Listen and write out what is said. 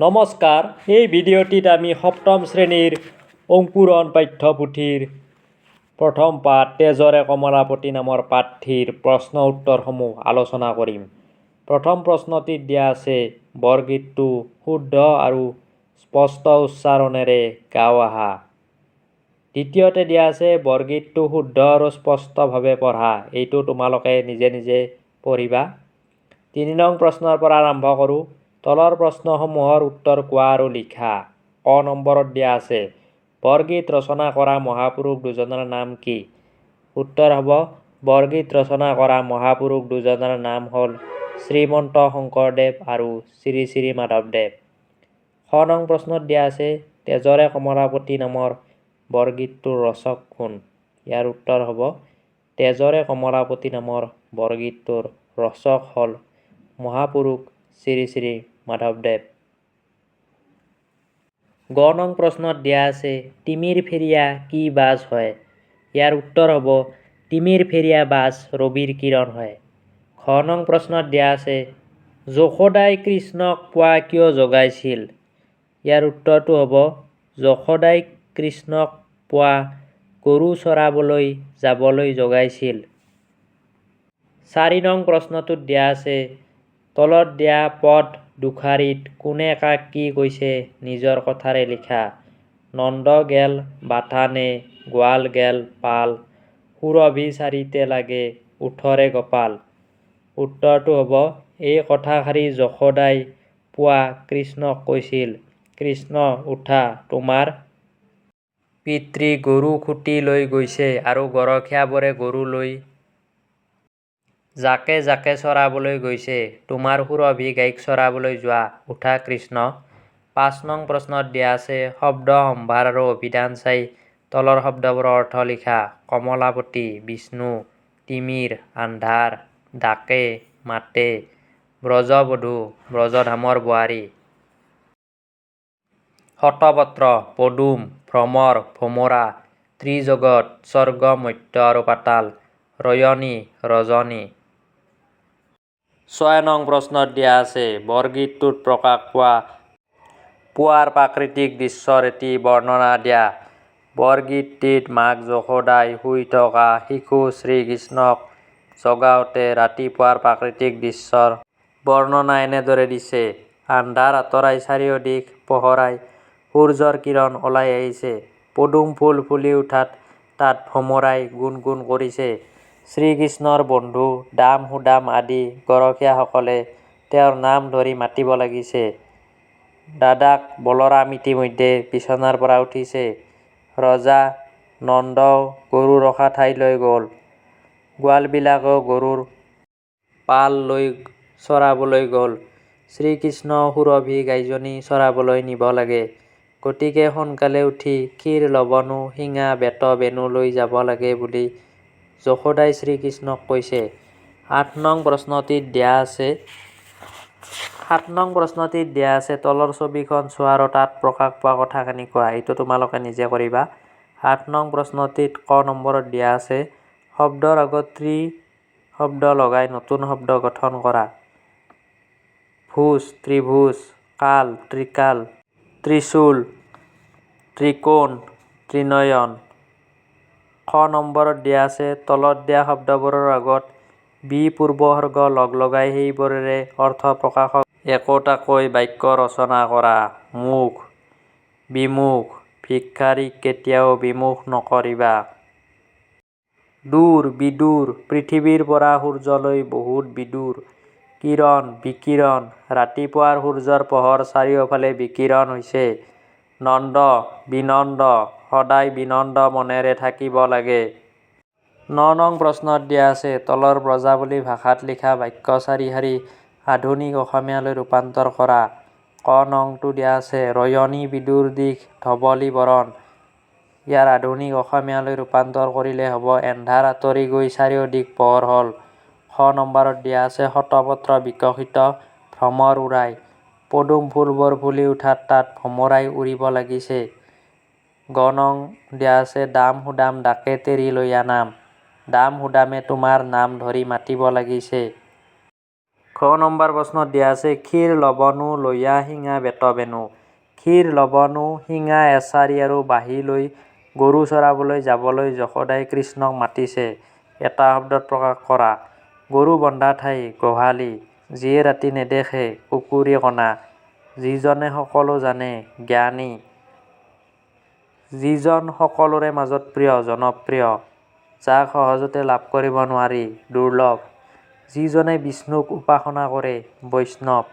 নমস্কাৰ, এই ভিডিঅ'টিত আমি সপ্তম শ্ৰেণীৰ অংকুৰণ পাঠ্যপুথিৰ প্ৰথম পাঠ তেজৰে কমলাপতি নামৰ পাঠটিৰ প্ৰশ্ন উত্তৰসমূহ আলোচনা কৰিম। প্ৰথম প্ৰশ্নটিত দিয়া আছে, বৰগীতটো শুদ্ধ আৰু স্পষ্ট উচ্চাৰণেৰে গাওঁ আহা। দ্বিতীয়তে দিয়া আছে, বৰগীতটো শুদ্ধ আৰু স্পষ্টভাৱে পঢ়া। এইটো তোমালোকে নিজে নিজে পঢ়িবা। 3 নং প্ৰশ্নৰ পৰা আৰম্ভ কৰোঁ। তলৰ প্ৰশ্নসমূহৰ উত্তৰ কোৱা আৰু লিখা। ক নম্বৰত দিয়া আছে, বৰগীত ৰচনা কৰা মহাপুৰুষ দুজনৰ নাম কি? উত্তৰ হ'ব, বৰগীত ৰচনা কৰা মহাপুৰুষ দুজনৰ নাম হ'ল শ্ৰীমন্ত শংকৰদেৱ আৰু শ্ৰী শ্ৰী মাধৱদেৱ। খ নং প্ৰশ্নত দিয়া আছে, তেজৰে কমলাপতি নামৰ বৰগীতটোৰ ৰচক কোন? ইয়াৰ উত্তৰ হ'ব, তেজৰে কমলাপতি নামৰ বৰগীতটোৰ ৰচক হ'ল মহাপুৰুষ শ্ৰী শ্ৰী মাধৱদেৱ। গ নং প্ৰশ্নত দিয়া আছে, তিমিৰ ফেৰীয়া কি বাজ হয়? ইয়াৰ উত্তৰ হ'ব, তিমিৰ ফেৰীয়া বাজ ৰবিৰ কিৰণ হয়। ঘ নং প্ৰশ্নত দিয়া আছে, যশোদাই কৃষ্ণক পুৱা কিয় জগাইছিল? ইয়াৰ উত্তৰটো হ'ব, যশোদাই কৃষ্ণক পুৱা গৰু চৰাবলৈ যাবলৈ জগাইছিল। 4 নং প্ৰশ্নটোত দিয়া আছে, তলত দিয়া পদ দুশাৰীত কোনে কাক কি কৈছে নিজৰ কথাৰে লিখা। নন্দ গেল বাথানে, গোৱাল গেল পাল, সুৰভি চাৰিতে লাগে, উঠৰে গোপাল। উত্তৰটো হ'ব, এই কথাষাৰি যশোদাই পুৱা কৃষ্ণক কৈছিল, কৃষ্ণ উঠা, তোমাৰ পিতৃ গৰু খুটি লৈ গৈছে আৰু গৰখীয়াবোৰে গৰু লৈ জাকে জাকে চৰাবলৈ গৈছে, তোমাৰ সুৰভি গাইক চৰাবলৈ যোৱা, উঠা কৃষ্ণ। 5 নং প্ৰশ্নত দিয়া আছে, শব্দ সম্ভাৰ আৰু অভিধান চাই তলৰ শব্দবোৰৰ অৰ্থ লিখা। কমলাপতি, বিষ্ণু, তিমিৰ, আন্ধাৰ, ডাকে, মাতে, ব্ৰজবধূ, ব্ৰজধামৰ বোৱাৰী। শতপত্ৰ, পদুম, ভ্ৰমৰ, ভোমোৰা, ত্ৰিজগত, স্বৰ্গ, মৰ্ত্য আৰু পাতাল, ৰয়নী, ৰজনী। 6 নং প্ৰশ্নত দিয়া আছে, বৰগীতটোত প্ৰকাশ পোৱা পুৱাৰ প্ৰাকৃতিক দৃশ্যৰ এটি বৰ্ণনা দিয়া। বৰগীতটিত মাক যশোদাই শুই থকা শিশু শ্ৰীকৃষ্ণক জগাওঁতে ৰাতিপুৱাৰ প্ৰাকৃতিক দৃশ্যৰ বৰ্ণনা এনেদৰে দিছে, আন্ধাৰ আঁতৰাই চাৰিওদিশ পোহৰাই সূৰ্যৰ কিৰণ ওলাই আহিছে, পদুম ফুল ফুলি উঠাত তাত ভোমোৰাই গুণ গুণ কৰিছে, শ্ৰীকৃষ্ণৰ বন্ধু দাম সুদাম আদি গৰখীয়াসকলে তেওঁৰ নাম ধৰি মাতিব লাগিছে, দাদাক বলৰাম ইতিমধ্যে বিছনাৰ পৰা উঠিছে, ৰজা নন্দও গৰু ৰখা ঠাইলৈ গ'ল, গোৱালবিলাকেও গৰুৰ পাল লৈ চৰাবলৈ গ'ল, শ্ৰীকৃষ্ণও সুৰভি গাইজনী চৰাবলৈ নিব লাগে, গতিকে সোনকালে উঠি ক্ষীৰ লৱণু শিঙা বেত বেণু লৈ যাব লাগে বুলি যশোদাই শ্ৰীকৃষ্ণক কৈছে। 8 নং প্ৰশ্নটিত দিয়া আছে, 7 নং প্ৰশ্নটিত দিয়া আছে, তলৰ ছবিখন চোৱা আৰু তাত প্ৰকাশ পোৱা কথাখিনি কোৱা। এইটো তোমালোকে নিজে কৰিবা। 8 নং প্ৰশ্নটিত ক নম্বৰত দিয়া আছে, শব্দৰ আগত ত্ৰি শব্দ লগাই নতুন শব্দ গঠন কৰা। ভুজ ত্ৰিভুজ, কাল ত্ৰিকাল, ত্ৰিশূল ত্ৰিকোণ, ত্ৰিনয়ন। খ নম্বৰত দিয়া আছে, তলত দিয়া শব্দবোৰৰ আগত বি পূৰ্বসৰ্গ লগ লগাই সেইবোৰেৰে অৰ্থ প্ৰকাশক একোটাকৈ বাক্য ৰচনা কৰা। মুখ, বিমুখ, ভিক্ষাৰীক কেতিয়াও বিমুখ নকৰিবা। দূৰ, বিদূৰ, পৃথিৱীৰ পৰা সূৰ্যলৈ বহুত বিদূৰ। কিৰণ, বিকিৰণ, ৰাতিপুৱাৰ সূৰ্যৰ পোহৰ চাৰিওফালে বিকিৰণ হৈছে। নন্দ, বিনন্দ, সদায় বিনন্দ মনেৰে থাকিব লাগে। 9 নং প্ৰশ্নত দিয়া আছে, তলৰ ব্ৰজাৱলী ভাষাত লিখা বাক্য চাৰিশাৰী আধুনিক অসমীয়ালৈ ৰূপান্তৰ কৰা। ক নংটো দিয়া আছে, ৰয়নী বিদুৰ দিশ ধৱলী বৰণ। ইয়াৰ আধুনিক অসমীয়ালৈ ৰূপান্তৰ কৰিলে হ'ব, এন্ধাৰ আঁতৰি গৈ চাৰিওদিশ পোহৰ হ'ল। খ নম্বৰত দিয়া আছে, শতপত্ৰ বিকশিত ভ্ৰমৰ উৰাই, পদুম ফুলবোৰ ফুলি উঠাত তাত ভোমোৰাই উৰিব লাগিছে। গ নং দিয়া আছে, দাম সুদাম ডাকে তেৰি লৈয়া নাম, দাম সুদামে তোমাৰ নাম ধৰি মাতিব লাগিছে। ঘ ঘ নম্বৰ প্ৰশ্নত দিয়া আছে ক্ষীৰ লৱণু লৈয়া শিঙা বেত বেণু। ক্ষীৰ, লৱণু, শিঙা, এচাৰি আৰু বাঁহী লৈ গৰু চৰাবলৈ যাবলৈ যশোদাই কৃষ্ণক মাতিছে। এটা শব্দত প্ৰকাশ কৰা। গৰু বন্ধা ঠাই গোহালি। যিয়ে ৰাতি নেদেখে কুকুৰীকণা। যিজনে সকলো জানে জ্ঞানী। যিজন সকলোৰে মাজত প্ৰিয় জনপ্ৰিয়। যাক সহজতে লাভ কৰিব নোৱাৰি দুৰ্লভ। যিজনে বিষ্ণুক উপাসনা কৰে বৈষ্ণৱ।